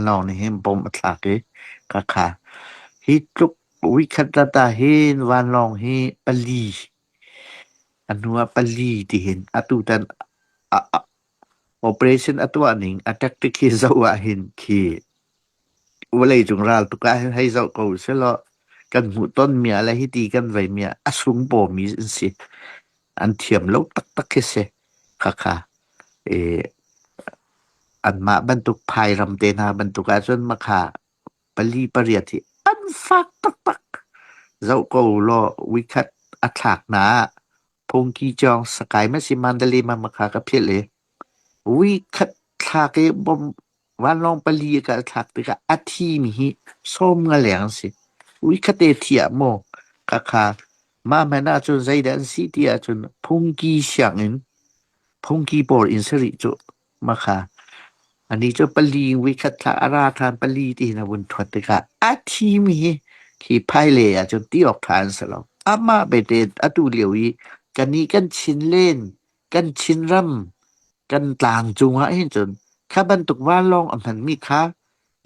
Lawng nih hin bom a thlak i khakha hi tluk voikhat rat ah hin vanlawng hi pali a hnu ah pali tihin atutan a, a, operation a tuah ning a tactic hi zoh ah hin khi vawleicung ral tuk ah hin hei zoh ko sehlaw kan hmuhtonmi ah le hiti kan veimi ah a sung pawmi an si. An thiam lo taktak khi si. Khakha i anmah bantuk phairam te hna bantuk ahcun makha pali pariat hi an fak taktak. Zoh ko law wikhat a thlak hna ah phungki cawng Sakai ma si Mandalay ma makha ka philh i wikhat thlak i bom vanlawng pali a kal thlak tikah a thimi hi sawm nga leng an si. Uikhate thi ah maw khakha mah hmanh ahcun zeidah an si ti ahcun phungki sianginn phungki pawl inn si rih cu makha ani cu pali uikhat thla a ra ṭhan pali ti hin a vun ṭhuat tikah a thimi hi khi phaile ahcun ti awk ṭha an si lo. Amah bete atu lio i kannih kan Chinlen kan Chinram kan tlang cungah hin cun kha bantuk vanlawng a hmanmi kha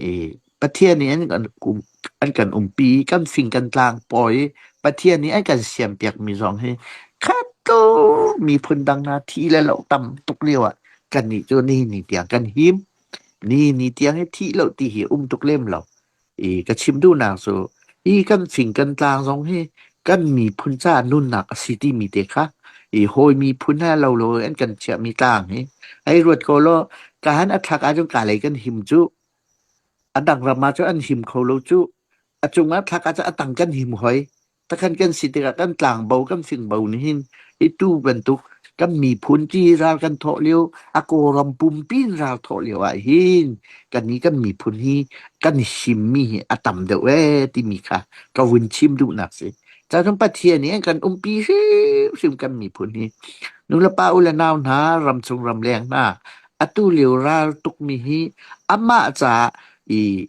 i Pathian nih an kan um, an kan umpi i kan fing kan tlang pawi i Pathian nih an kan siampiakmi zong hi kha tu miphun dang hna thi le lo tam tuk lio ah kannih cu nihin ni tiang kan him ni ni tiang hi thih lo ti hi um tuk lem lo I ka chim duhnak cu hi kan fing kan tlang zong hi kan miphun caah nunnak a si timi te kha i hawi miphun he lo lo an kan chiahmi tlang hi hei ruat ko law kahan a thlak ahcun ka lei kan him cu a dang ram ah cun an him kho lo cu a cungah thlak ahcun a tang kan him hoi Takhan kan si tikah kan tlangbo kan fingbo nih hin hi tu bantuk kan miphun ti ral kan thawh lio a Kawlram pumpi in ral thawh lio ah hin kan nih kan miphun hi kan himmi hi a tam deuh ee timi kha ka vun chim duhnak si. Cun Pathian nih an kan umpi hrimhrim kan miphun hi. Nulepa u le nau hna ramchung ramleng hna atu lio ral tukmi hi amah caah i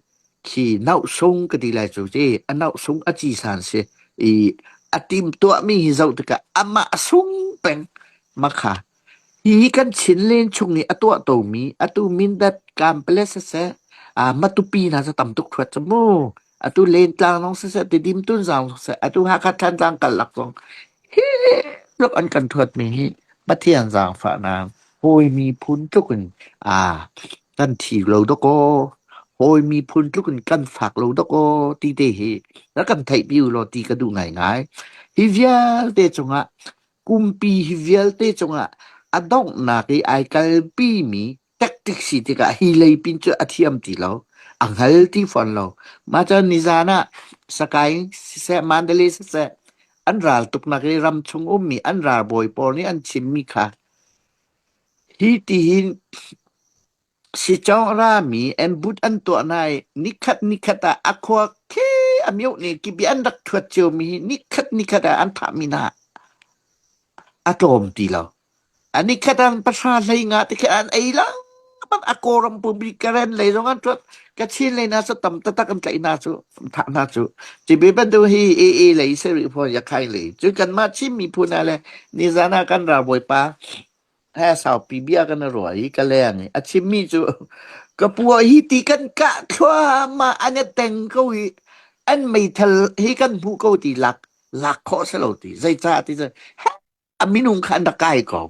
Khi nauhsung ka ti lai cu ci a nauhsung a cisan si i a timtuahmi hi zoh tikah amah a sung peng makha hihi kan Chinland chung i a tuah tomi atu Mindat Kampale siseh ah Matupi hna cu tam tuk thuat cu mu atu Lentlang zong siseh Tidim Tunzang siseh atu Hakha Thantlang karlak zong hi tluk an kan thuatmi hi Pathian zaangfahnak hawi miphun tluk in aa kan thi lo dawkaw hawi miphun tluk in kan fak lo dawkaw ti te hi rak kan theihpi u law ti ka duh ngaingai. Hi vialte cungah kumpi hi vialte cungah a donghnak i ai kalpi mi tactic si tikah hi lei pin cu a thiam ti lo a hngal ti fawn lo mah cun nizan ah Sakaing siseh Mandalay siseh an ral tuknak i ram chung ummi an ralbawi pawl nih an chimmi kha Hi tihin sicawng a rami an-but an tuah hna i nikhat nikhat ah a khua khi a mioh nih khi bia an rak ṭhuat ciomi hi nikhat nikhat ah an thahmi hna a tlawm ti lo. A nikhat ah pahra hlei nga ti khi an ei lengmang. A Kawlram pumpi Karen lei zong an ṭhuat. Kachin lei hna cu tam taktak an tlaih hna cu, an thah hna cu. Cibi bantuk hi AA lei si rih fawn Yakhai lei. Cun kanmah Chin miphun ah le nizan ah kan ralbawipa he saupi bia kan i ruah i ka leng i a chimmi cu ka pua hi ti kan kah thluahmah an i teng ko i an meithal hi kan hmuh ko ti lak lak khawh si lo ti zeicah ti cu a minung kha an rak kai ko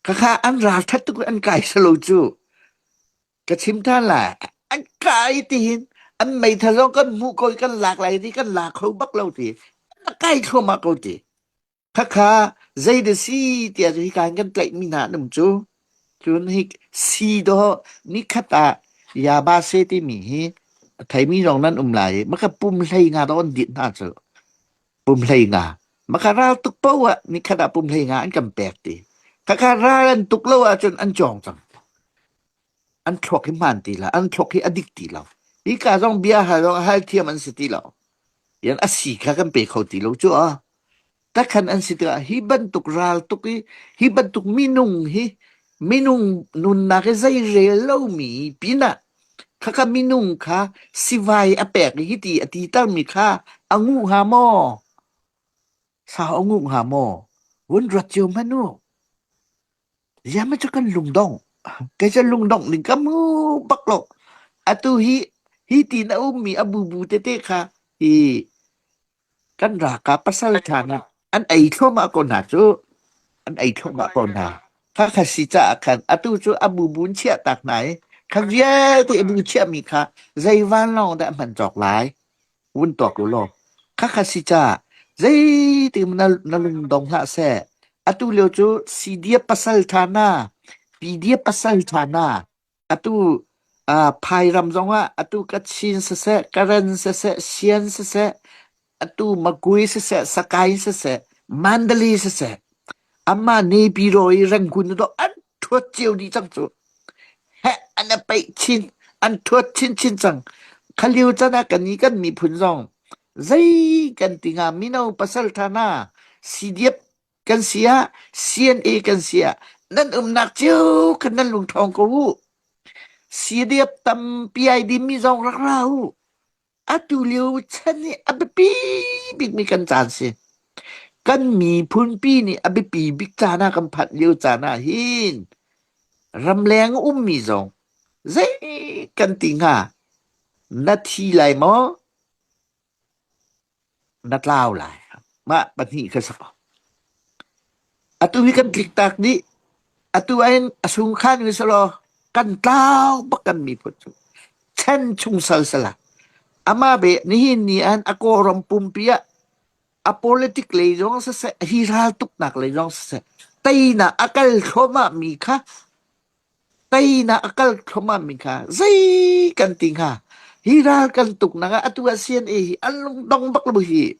khakha an ralṭhat tuk i an kai si lo cu ka chim ṭhan lai an kai ti hin an meithal zong kan hmuh ko i kan lak lai ti kan la kho bak lo ti an rak kai thluahmah ko ti Khakha zei dah si tiah cu hika hin kan tlaihmi hna an um cu. Cun hi si dawh nikhat ah Yabase timi hi a theimi zong nan um lai i maka pum hlei nga dawh an dinh hna cu. Pum hlei nga. Maka ral tuk paoh ah nikhat ah pum hlei nga an kan pek ti. Khakha ral an tuk lo ahcun an cawng cang. An thluak hi hmaan ti lo. An thluak hi a dik ti lo. Hika zong bia hal zong hal thiam an si ti lo. Yan a si kha kan pe kho ti lo cu ah. Takhan an si tikah hi bantuk ral tuk i hi bantuk minung hi minung nunnak hi zei rel lomi pinah khakha minung kha sivai a pek i hiti a ti termi kha a nguh hnga maw? Sau a nguh hnga maw? Vun ruat cio hmanh u. Ziah cu kan lungdong. Kei cu lungdongh ning ka hmu bak lo. Atu hi hi tin a ummi a bubu tete kha hi kan ralkap pasal ṭha hna an ei thluahmah ko hna cu. An ei thluahmah ko hna. Kha kha si caah khan atu cu a bubu in chiah tak hna i kha vialte a bu chiahmi kha zei vanlawng dah hman cawk lai? Vun tuak u law. Khakha si caah zeitik na, na lung dong hlah seh. Atu lio cu CDF pasal ṭha hna, PDF pasal ṭha hna, atu uh, Phairam zongah atu Kachin siseh, Karen siseh, Sian siseh, atu Magui siseh, Sakai siseh, Mandalay siseh, amah Naypyidaw i Rangoon do an ṭhuat cio dih cang cu. Heh an i peih chin, an ṭhuat chinchin cang. Kha lio can ah kan i kan miphun zong zei kan ti hnga mino pasal ṭha hna CDF kan si ah CNA kan si ah nan umnak cio khan nan lungṭhawng ko u. CDF tampi ai dimmi zong rak ra u. Atu lio chan hi a biapi bikmi kan caan si. Kan miphunpi nih a biapi bik caan ah kan phanh lio caan ah hin ramleng a ummi zong zei kan ti hnga? Na thi lai maw? Na tlau lai. Mah pahnih kha si ko. Atu hi kan tliktak dih. Atu ahhin a sungkhan in selaw kan tlau bak kan miphun cu. Chan chung sal sala. Amah be nihin ni an a Kawlram pumpi ah a politic lei zong siseh, hi ral tuknak lei zong siseh, teinak a kal thluahmah mi kha teinak a kal thluahmah mi kha zei kan ti hnga? Hi ral kan tuknak ah atu ah CNA hi an lungdong bak lo hi.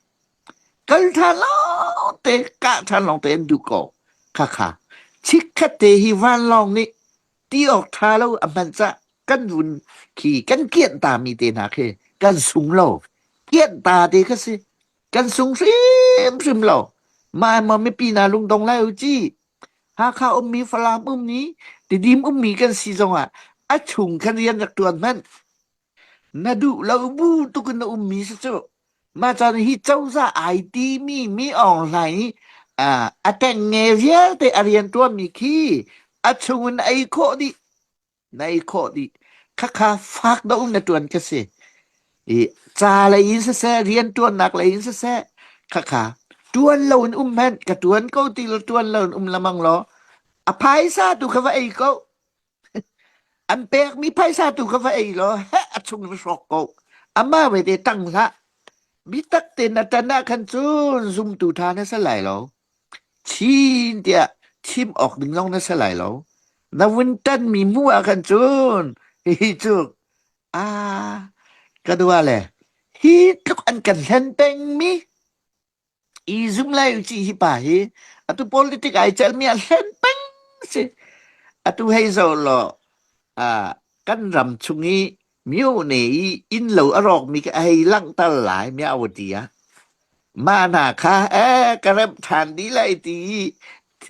Kal ṭhan lawngte, kah ṭhan lawngte an duh ko. Khakha. Chikkhat te hi vanlawng nih ti awk ṭha lo a hman cah kan vun khi kan kianh ta mi te hna khi kan sung lo. Kianh ta te kha si. Kan sung hrimhrim lo. Mah maw mipi hna lungdong lai u ci. Hakha ummi, Falam ummi, Tidim ummi kan si zongah a chung khan rian rak ṭuan hmanh. Na duh lo bu tuk in na ummi si cu. Mah caan hi cozah ai timi mi Aung Hlaing i a tengnge vialte a rianṭuanmi khi a chung in ei khawh dih. Na ei khawh dih. Khakha fak deuh in na ṭuan ka si. I ca lei in siseh, rianṭuannak lei in siseh, khakha ṭuan lo in um hmanh, ka ṭuan ko ti lo ṭuan lo in um lamang law, a phaisa tu kha va ei ko. An pekmi phaisa tu kha va ei law heh a chung in hrawk ko. Amah vete tang hlah. Bitak tein na ṭan ah khan cun zumtu ṭha na si lai lo. Chin tiah chim awk ding zong na si lai lo. Na vun ṭanmi hmuh ah khan cun hihi cu aa ka dua le hi tluk an kan hlen pengmi I zum lai u ci hi pa hi atu politic ai celmi a hlen peng si. Atu hei zo law ah kan ram chung i myo ne i inn lo a rawkmi ka hei langhter lai mya ti ah mah hna kha eh ka remh ṭhan dih lai ti i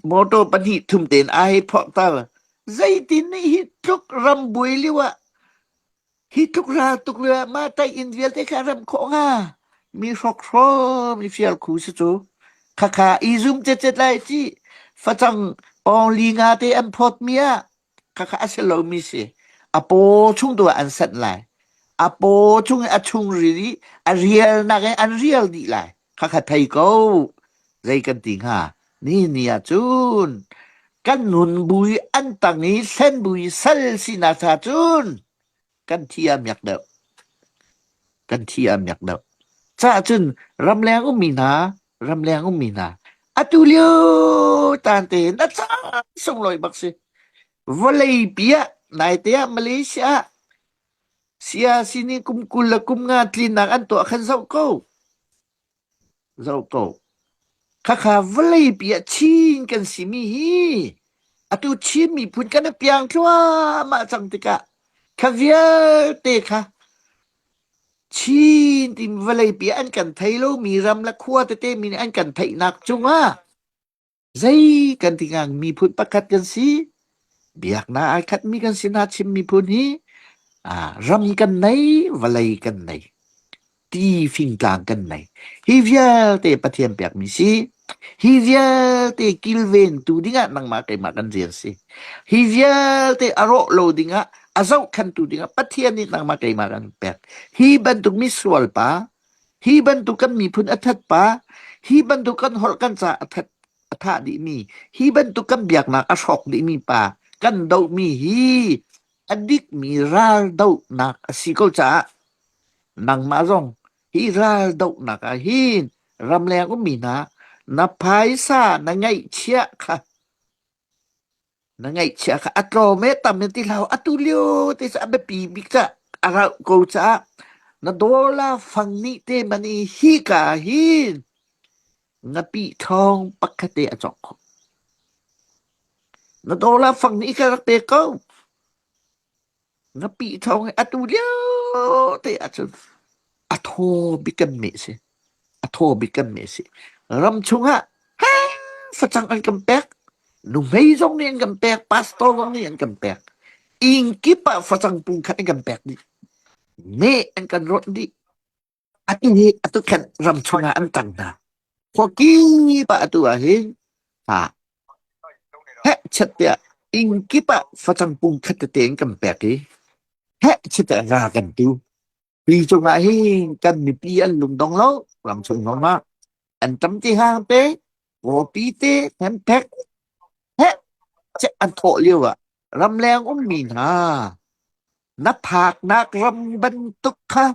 motor pahnih thum tein a hei phorhter. Zeitin nih hi tluk ram buai lio ah Hi tluk ral tuk le mah taih inn vialte kha a remh khawh hnga. Mi hrokhrawl mi fialkhu si cu. Khakha i zum cetcet lai ci. Facang pawng li nga te an phawt mi ah khakha a si lomi si. A paw chung tu ah an sanh lai. A paw chung i a chung ril i a rialnak in an rial dih lai. Khakha thei ko. Zei kan ti hnga? Ni ni ah cun kan nun bui an tang i hlen bui sal sinak cha cun kan thi a miak deuh. Kan thi a miak deuh. Cah cun ramleng ummi hna, ramleng ummi hna, atu lio tan te na caan sunglawi bak si. Vawlei pi ah, naite ah Malaysia ah Siasi nih kum 20 le kum nga tlinak an tuah khan zoh ko. Zoh ko. Khakha vawleipi ah Chin kan simi hi atu Chin miphun kan i piang thluahmah cang tikah kha vialte kha Chin ti vawleipi ah an kan thei lomi ram le khua tete mi nih an kan theihnak cungah Zei kan ti ngang miphun pakhat kan si. Biaknak ai khatmi kan si hna Chin miphun hi ah ram kan nei, vawlei kan nei, ti fingtlang kan nei. Hi vialte Pathian pekmi si. Hi vialte kilventu dingah nangmah keimah kan rian si. Hi vialte a rawh lo dingah A zohkhenhtu dingah Pathian nih nangmah keimah kan pek. Hi bantuk misual pa, hi bantuk kan miphun a that pa, hi bantuk kan holh kan ca a that a thah dihmi, hi bantuk kan biaknak a hrawk dihmi pa kan dohmi hi a dikmi raldohnak a si ko caah nangmah zong hi raldohnak ah hin ramleng ummi hna na phaisa na ngeihchiah kha Na ngaihchia kha a tlawm e tam in ti hlah u. Atu lio te cu a biapi bik ca a rauh ko caah na dollar fang nih te man i hika hin ngapih ṭhawng pakhat te a cawk khawh. Na dollar fang nih ka rak pe ko. Ngapih ṭhawng hi atu lio te ahcun a thaw bik kan meh si. A thaw bik kan meh si. Ram chungah facang an kan pek. Nuhmei zong nih an kan pek, pastor zong nih an kan pek. Inn kip ah facang pung khat an kan pek dih. Meh an kan rawnh dih. Atu hi atu khan ram chungah an tang hna. Khua kip ah atu ah hin ha heh chet tiah inn kip ah facang pung khat tete in kan pek i heh chet tiah ra kan tu. Pi cungah hin kan mipi an lungdong lo ram chung zong ah an tam ti hang te kawpi te hemphek heh chet an thawh lio ah ramleng ummi hna na phaknak ram bantuk kha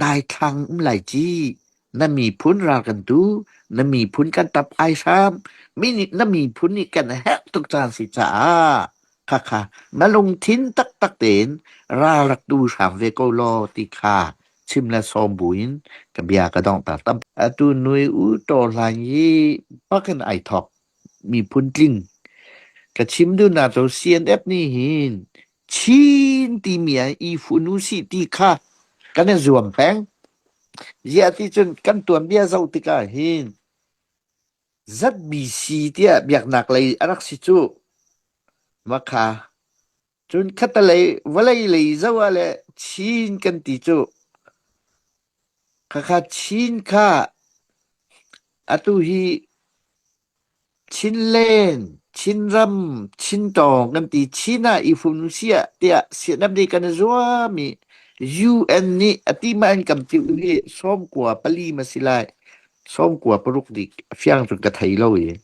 Daithlang um lai ci. Na miphun ral kan tu, na miphun kan tap ai hram. Mi nih na miphun nih kan herh tuk caan si caah khakha na lungthin taktak tein ral rak tu hram ve ko law ti kha chim le sawm buin ka bia ka donghter tam. Atu nui u to hlan i bakin ai thok miphun tling. Ka chim duhnak cu CNF nih hin Chin timi ah i fun usih ti kha kan i zuam peng. Ziah ti cun kan tuanbia zoh tikah hin ZBC tiah biaknak lei a rak si cu. Makha cun khatalei vawlei lei zoh ah le Chin kan ti cu. Khakha Chin kha atu hi Chinland, Chinram, Chintawng kan ti. Chin ah i fun usih tiah Sianap nih kan i zuam i UN nih a ti ma an kan tiu hi 94 ma si lai. 96 dik a fiang cun ka thei lo i.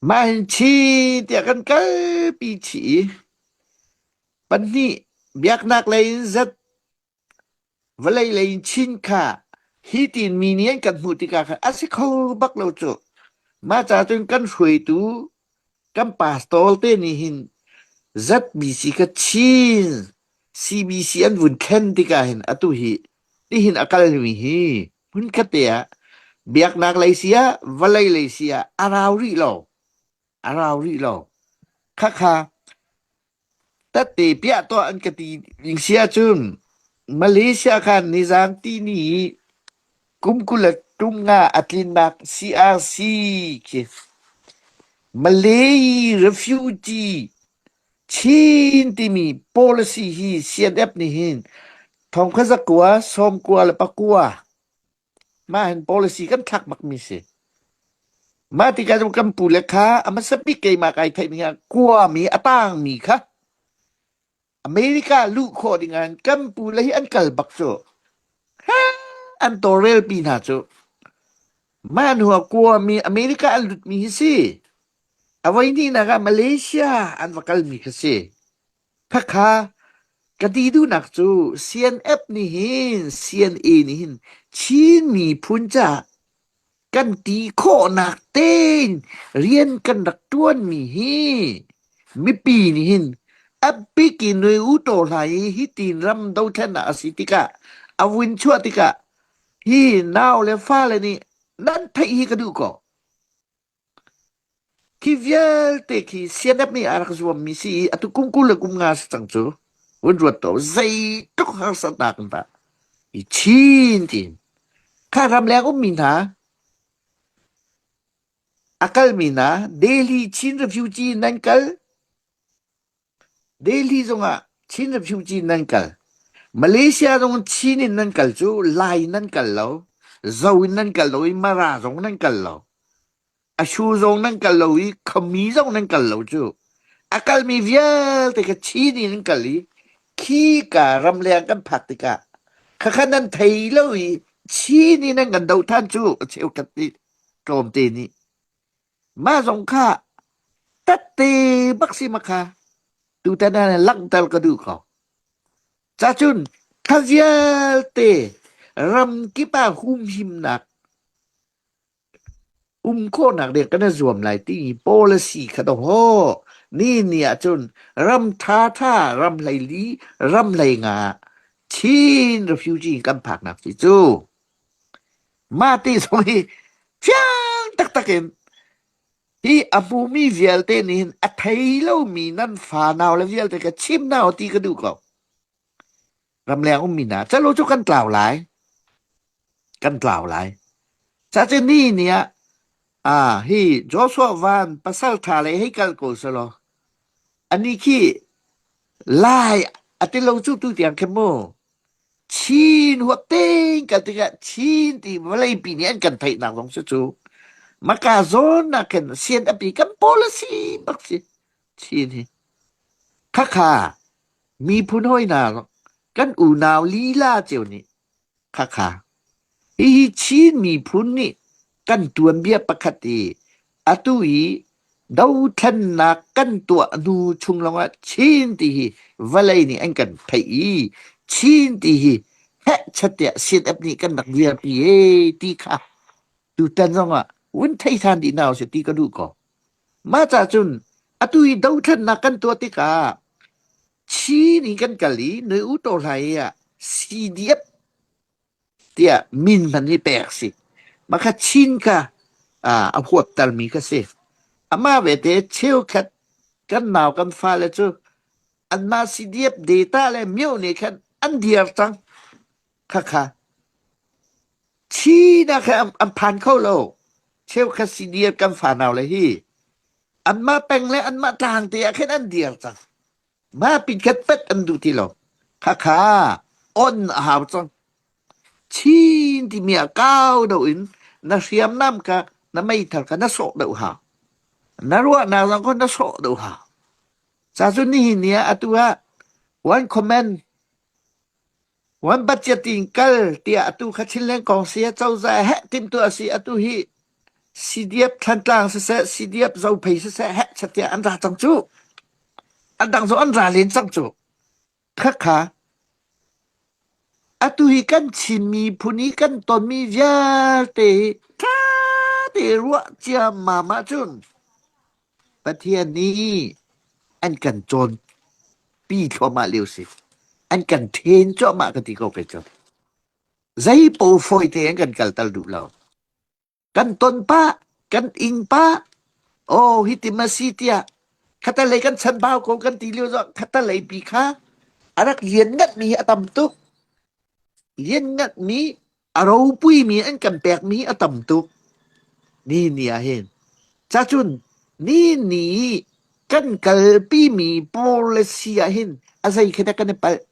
Mah hin Chin tiah kan kalpi chih i pahnih biaknak lei in zat Vawlei lei in Chin kha hi tiin mi nih an kan hmuh tikah khan a si kho bak lo cu. Mah caah cun kan hruaitu kan pastor te nih hin ZBC kha Chin CBC an vun thlen tikah hin atu hi nihin a kalmi hi hmunkhat te ah biaknak lei si ah vawlei lei si ah a rau rih lo. A rau rih lo. Khakha Tette piah tuah an ka ti ding si ahcun Malaysia khan nizan tihni i kum 25 a tlinnak CRC khi Malay refugee Chin timi policy hi CNF nih hin thongkha zakua sawmkua le pakua Mah hin policy kan thlak bakmi si. Mah tikah cun kan pule kha a hmasa bik keimah kai theih ning ah kuami a tangmi kha America luh khawh ding ah kan pule hi an kal bak cu. An tawlrelpi hna cu. Mah hnu ah kuami America an lutmi hi si. A voi hnihnak ah Malaysia an va kalmi kha si. Khakha ka ti duhnak cu CNF nih hin CNA nih hin Chin miphun caah kan ti khawhnak tein rian kan rak ṭuanmi hi mipi nih hin a bik in nui u taw hlah i hitin ram dothlennak a si tikah a vun chuah tikah hi nau le fale nih nan theih hi ka duh ko. Khi vialte khi CNF nih a rak zuammi si i atu kum 20 le kum nga si cang cu. Vun ruat ko zeitluk harsatnak in dah i chin tiin. Kha ramleng ummi hna a kalmi hna Delhi Chin refugee nan kal Delhi zongah Chin refugee nan kal. Malaysia zong Chin in nan kal cu Lai nan kal lo, Zo in nan kal lo i Mara zong nan kal lo. Ashu zong nan kal lo i Khami zong nan kal lo cu. A kalmi vialte kha Chin in an kal i khika ramleng kan phak tikah khakha nan thei lo i Chin in an kan doh than cu a cheukhat nih tlawmte nih. Mah zong kha tatte bak si ma kha tutan ah langhter ka duh ko. Cacun kha vialte ramkip ah humhimnak Um khawhnak ding kan i zuam lai timi policy kha dawh ni ni ahcun ram ṭhaṭha, ram hleili, ram hleinga ah Chin refugee kan phaknak si cu. Mah ti zong hi fiang taktak in hi a hmumi vialte nih hin a thei lomi nan fanau le vialte kha chim hna u ti ka duh ko. Ramleng ummi hna calo cu kan tlau lai. Kan tlau lai. Cacun ni ni ah ah hi Joshua Van pasal ṭha lei hei kal ko selaw ani khi lai a ti lo cu tu tiang khin mu Chin huap tein kal tikah Chin ti vawleipi nih an kan theihnak zong si cu maka zawn ah khin sian api kan policy bak si Chin hi khakha Miphun hawi hna kan unau lila cio nih khakha hihi Chin miphun nih kan tuanbia pakhat i atu i dothlennak kan tuah hnu chung lawngah Chin ti hi vawlei nih an kan theih i Chin ti hi hehchat tiah CNF nih kan rak dirpi ee ti kha tutan zongah vun thei than dih hna usih ti ka duh ko. Mah cah cun atu i dothlennak kan tuah tikah Chin in kan kal i Nui U Taw Hlai ah CDF tiah min hman hi pek si. Mah kha Chin kha a huaptermi kha si. Amah vete cheukhat kan nau kan fale cu anmah CDF data le myo nih khan an dir cang. Khakha Chin ah khan an phan kho lo. Cheukhat CDF kan fanau le hi anmah peng le anmah tlang te ah khin an dir cang. Mah pin khat pet an duh ti lo. Khakha on a hau cang. Chin timi ah kau deuh in na hriamnam kha na meithal kha na sawh deuh hau. Na ruahnak zong kha na sawh deuh hau. Ca cu nihin ni ah atu ah one comment One budget in kal tiah atu kha Chinland kong si cozah heh timhtuah a si atu hi CDF Thantlang siseh CDF Zophei siseh heh tiah an ra cang cu an dang zong an ra len cang cu khakha atu hi kan Chin miphun i kan tonmi vialte hi ṭha te ruah ciammam ahcun Pathian nih an kan cawnpi thluahmah lio si. An kan ṭhen cuahmah ka ti ko kei cu. Zei paoh fawi tein kan kalter duh lo. Kan ton pah, kan ing pah, oh hiti ma si tiah khatalei kan chanbau ko kan ti lio zong khatalei pi kha a rak liannganmi hi a tam tuk. Liannganmi a ropuimi an kan pekmi a tam tuk. Ni ni ah hin. Cacun ni ni kan kalpimi policy ah hin a zei khi dah kan i palh.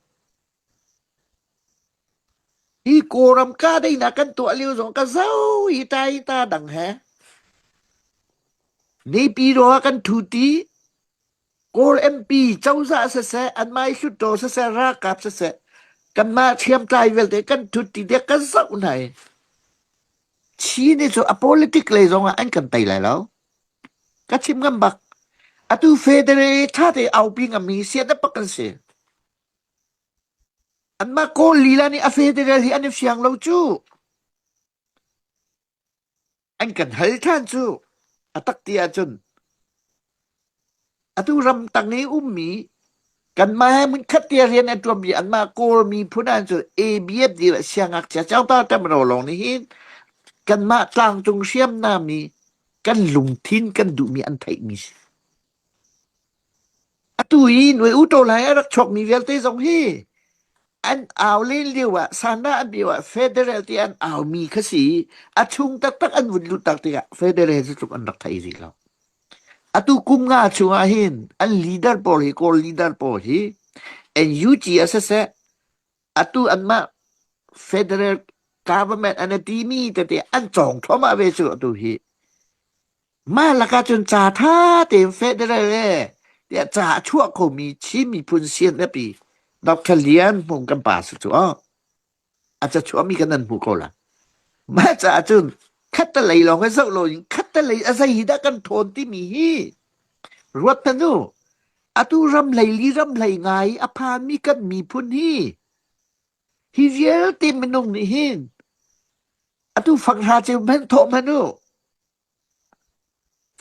Hi Kawlram kahdaihnak kan tuah lio zong ka zo hi ta hi ta dang he. Naypyidaw ah kan thuti Kawl MP cozah siseh, anmah i hluttaw siseh, ralkap siseh, kanmah hriamtlai vialte kan thut ti dek kan zoh hna i Chin hi cu a politic lei zong ah an kan tei lai lo. Ka chim ngam bak. Atu federal ṭha te aupi ngammi sian pak kan si. Anmah Kawl lila nih a federal hi an i fiang lo cu. An kan hal ṭhan cu a tak ti ahcun atu ramtang i ummi kanmah he hmunkhat te rian a ṭuanmi anmah Kawl miphun ah cun ABF ti le siangngakchia cawta ṭamro lawng nih hin kanmah tlangcung hriamnam i kan lungthin kan duhmi an theihmi si. Atu i Nui U Taw Hlaing a rak chuakmi vialte zong hi an au len lio ah Sana an lio ah federal ti an aumi kha si a chung taktak an vun lut tak tikah federal cu tluk an rak thei rih lo. Atu kum nga chung ah hin an leader pawl hi Kawl leader pawl hi NUG a siseh atu anmah federal government an timi tete an cawng thluahmah ve cu atu hi Mah lakah cun ca ṭha tein federal le Tiah ca a chuah khomi Chin miphun CNF i Dr. Lian Hmung kan pa si cu aw. A ca chuahmi kan nan hmuh ko la. Mah caah cun khattelei lawng hi zoh loin khattelei a zei hi dah kan ṭhawn timi hi ruat hmanh u. Atu ram hlei li ram hlei ngai a phanmi kan miphun hi hi vialte minung nih hin atu fanghra ceu hmanh thawh hmanh u.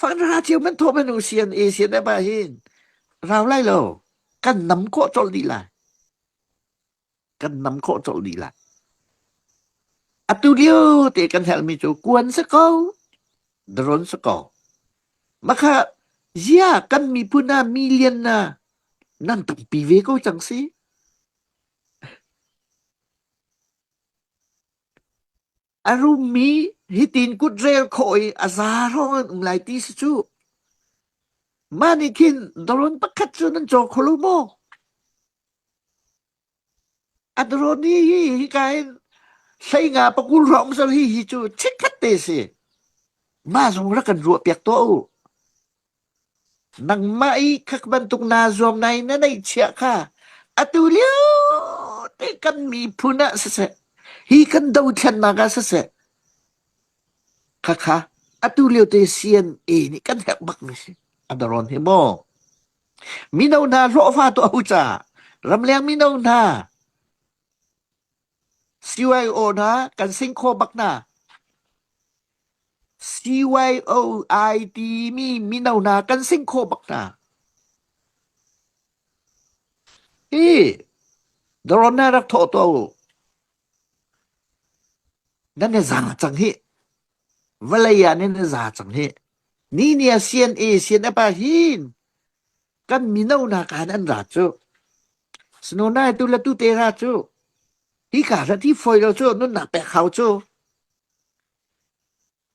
Fanghra ceu hmanh thawh hmanh u CNA CNF ah hin rau lai lo kan nam khawh colh dih lai. Kan nam khawh colh dih lai. Atu lio te kan helmi cu kuan si ko, drone si ko. Makha zia kan miphun ah million na nan tampi ve ko cang si. A rummi hitin kutrel khawh i a za hrawng an um lai ti si cu. Mah nih khin drone pakhat cu nan caw kho lo maw? A drone hi hi hika hin hleinga pakul hrawng so hi hi cu chikkhat te si. Mah zong rak kan ruah piak tuah u. Nangmah i khak bantuk naa zuam nain na neihchiah kha atu lio te kan miphun ah siseh, hi kan dothlennak ah siseh, khakha atu lio te CNA nih kan herh bakmi si. A daron hi maw? Mino hna hlawhfa tuah u ca, ramleng mino hna, CYO hna kan sing kho bak hna. CYOI timi mino hna kan sing khawh bak hna. Hi drone na rak thawh tuah u. Nan i za cang hi. Vawlei ah nan i za cang hi. Ni ni ah CNA CNF ah hin kan mino hna kaan an ra cu. Snow nai tu le tu te ra cu. Hi ka hrat hi foi lo cu nunnak pek hau cu.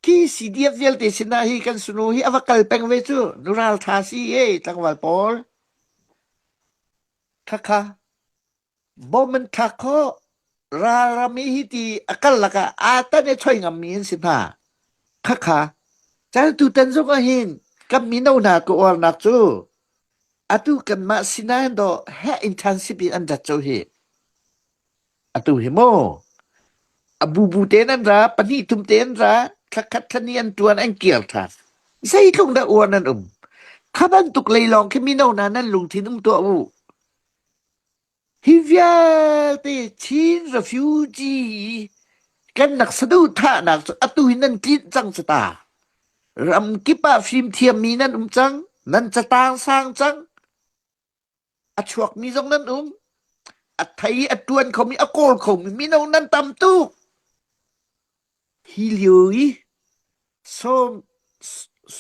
Khi CDF vialte sinah hi kan sunu hi a va kal peng ve cu nu ralṭha si e tlangval pawl. Khakha bom an thlak khawh ralram i hi ti a kal lakah aa tan i choi ngammi an si hna. Khakha caan tutan zong ah hin kan mino hna ka uarnak cu atu kanmah sinah hin dawh heh internship in an rat co hi. Atu hi maw a bubu tein an ra, pahnih thum tein an ra, thla khat thla hnih an ṭuan an kir ṭhan. Zeitluk dah uar nan um. Kha bantuk lei lawng khi mino hna nan lungthin um tuah u. Hi vialte Chin refugee kan nak saduhthahnak cu atu hi nan tlinh cang cu ta. Ram kip ah fimthiammi nan um cang, nan catang sang cang, a chuakmi zong nan um a thei a ṭuan khomi a kawl khomi mino nan tam tuk hi lio i sawm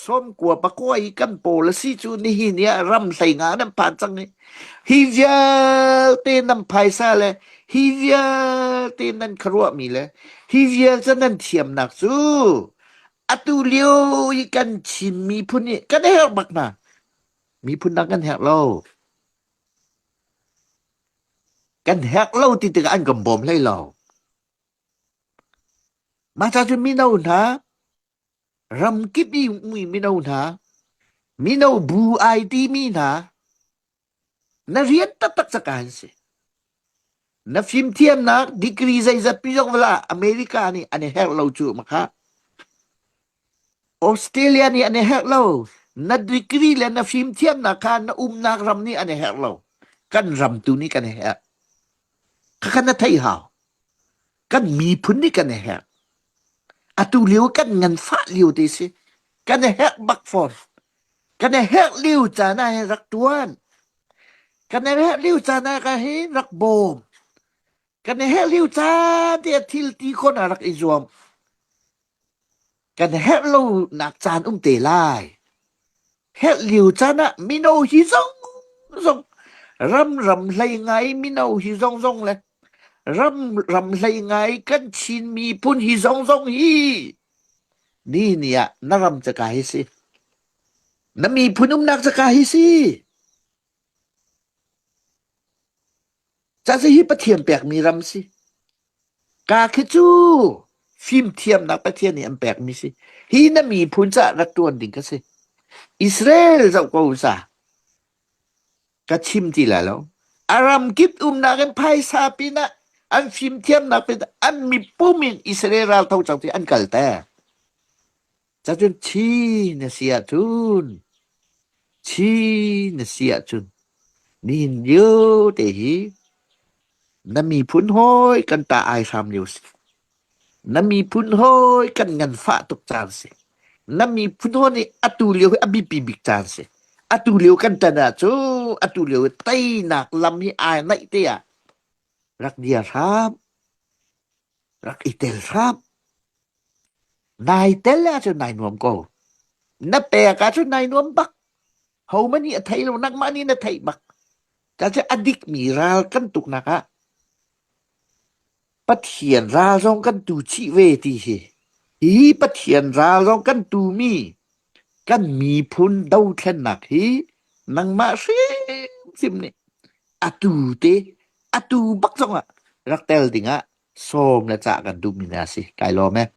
sawm kua pakua i kan pawl a si cu nihin ni ah ram hlei nga nan phan cang i hi vialte nan phaisa le hi vialte nan khuaruahmi le hi vialte nan thiamnak cu atu lio i kan Chin miphun nih kan herh bak hna Miphun dang kan herh lo. Kan herh lo ti tikah an kan bawm hlei lo. Mah ca cu mino hna, ramkip i ummi mino hna, mino bu ai timi hna, na rian taktak caka an si. Na fimthiamnak degree zeizat pi zong vala America nih an i herh lo cu makha. Australia nih an i herh lo. Na degree le na fimthiamnak kha na umnak ram nih an i herh lo. Kan ram tu nih kan i herh. Khakha na theih hau. Kan miphun nih kan i herh. Atu lio kan nganfah lio te si. Kan i herh bak fawn. Kan i herh lio caan ah hin rak tuan. Kan i herh lio caan ah ka hin rak bawm. Kan i herh lio caan te thil ti khon ah rak i zuam. Kan herh lonak caan um te lai. Herh lio caan ah mino hi zong zong ram ram hlei ngai mino hi zong zong le ram ram hlei ngai kan Chin miphun hi zong zong hi ni ni ah na ram caka hi si. Na miphun umnak caka hi si. Ca hi Pathian pekmi ram si. Ka khi cu fimthiamnak Pathian nih an pekmi si. Hi na miphun caah rak ṭuan ding ka si. Israel zoh ko sa. Ka chim ti lai lo. A ramkip umnak in phaisa pinah an fimthiamnak pinah an mipum in Israel ral tho cang ti an kal te. Cacun chi na si ahcun chi na si ahcun nihin lio te hi na miphun hawi kan ta ai hram lio si. Na miphun hawi kan nganfah tuk caan si. Na miphun hawi nih atu lio hi a biapi bik caan si. Atu lio kan tan ahcun atu lio hi teinak lam hi ai naih te ah rak dir hram, rak i tel hram. Nai tel ahcun nai nuam ko. Na pek ahcun nai nuam bak. Hohmanh nih a thei lo, nangmah nih na theih bak. Cucaah a dikmi ral kan tuknak ah Pathian ral zong kan tu chih ve ti hi. Hi Pathian ral zong kan tumi kan miphun dothlennak hi nangmah hrimhrim nih atu te atu bak zongah rak tel dingah sawm le cah kan duhmi hna a si. Kai lawm e.